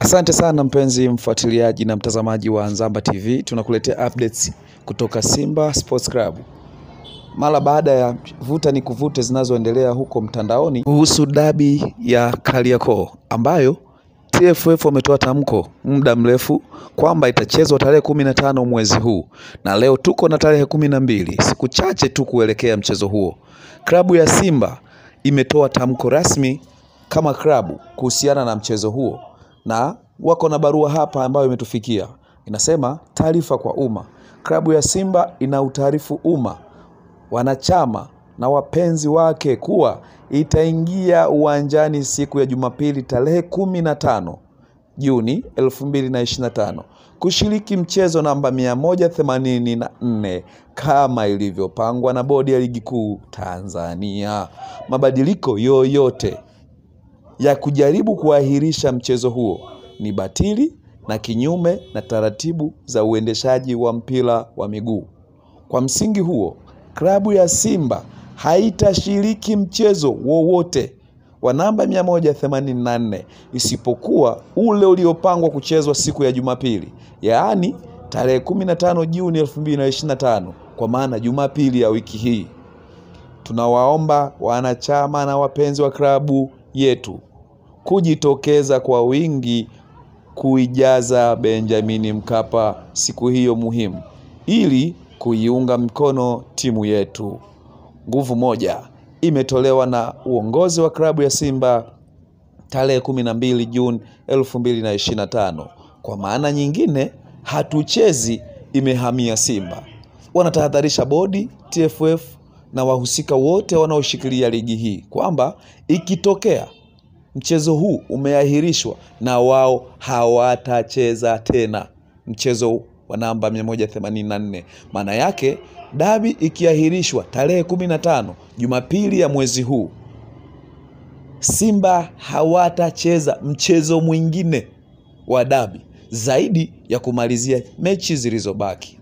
Asante sana mpenzi mfuatiliaji na mtazamaji wa Nzamba TV, tunakuletea updates kutoka Simba Sports Club. Mara baada ya vuta ni kuvute zinazoendelea huko mtandaoni kuhusu dabi ya Kariakoo ambayo TFF wametoa tamko muda mrefu kwamba itachezwa tarehe 15 mwezi huu, na leo tuko na tarehe 12, siku chache tu kuelekea mchezo huo. Klabu ya Simba imetoa tamko rasmi kama klabu kuhusiana na mchezo huo, na wako na barua hapa ambayo imetufikia. Inasema, taarifa kwa umma. Klabu ya Simba ina utaarifu umma, wanachama na wapenzi wake kuwa itaingia uwanjani siku ya Jumapili tarehe 15 Juni 2025 kushiriki mchezo namba 184 kama ilivyopangwa na Bodi ya Ligi Kuu Tanzania. Mabadiliko yoyote ya kujaribu kuahirisha mchezo huo ni batili na kinyume na taratibu za uendeshaji wa mpira wa miguu. Kwa msingi huo, klabu ya Simba haitashiriki mchezo wowote wa namba 184 isipokuwa ule uliopangwa kuchezwa siku ya Jumapili, yaani tarehe 15 Juni 2025, kwa maana Jumapili ya wiki hii. Tunawaomba wanachama na wapenzi wa klabu yetu kujitokeza kwa wingi kuijaza Benjamin Mkapa siku hiyo muhimu ili kuiunga mkono timu yetu. Nguvu moja imetolewa na uongozi wa klabu ya Simba tarehe 12 Juni 2025. Kwa maana nyingine, hatuchezi imehamia Simba. Wanatahadharisha bodi, TFF na wahusika wote wanaoshikilia ligi hii kwamba ikitokea mchezo huu umeahirishwa, na wao hawatacheza tena mchezo wa namba 184. Maana yake dabi ikiahirishwa tarehe 15 Jumapili ya mwezi huu, Simba hawatacheza mchezo mwingine wa dabi zaidi ya kumalizia mechi zilizobaki.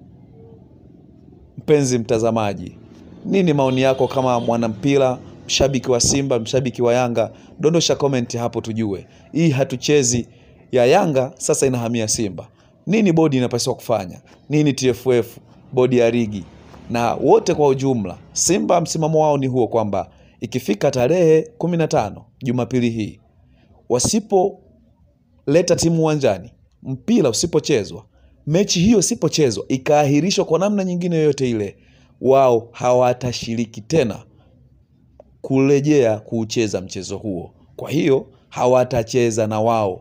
Mpenzi mtazamaji, nini maoni yako kama mwanampira, mshabiki wa Simba, mshabiki wa Yanga? Dondosha comment hapo tujue. Hii hatuchezi ya Yanga sasa inahamia Simba. Nini bodi inapaswa kufanya? Nini TFF, bodi ya ligi na wote kwa ujumla? Simba msimamo wao ni huo kwamba ikifika tarehe 15 Jumapili hii, wasipoleta timu uwanjani, mpira usipochezwa, mechi hiyo isipochezwa, ikaahirishwa kwa namna nyingine yoyote ile, wao hawatashiriki tena kurejea kuucheza mchezo huo. Kwa hiyo hawatacheza na wao.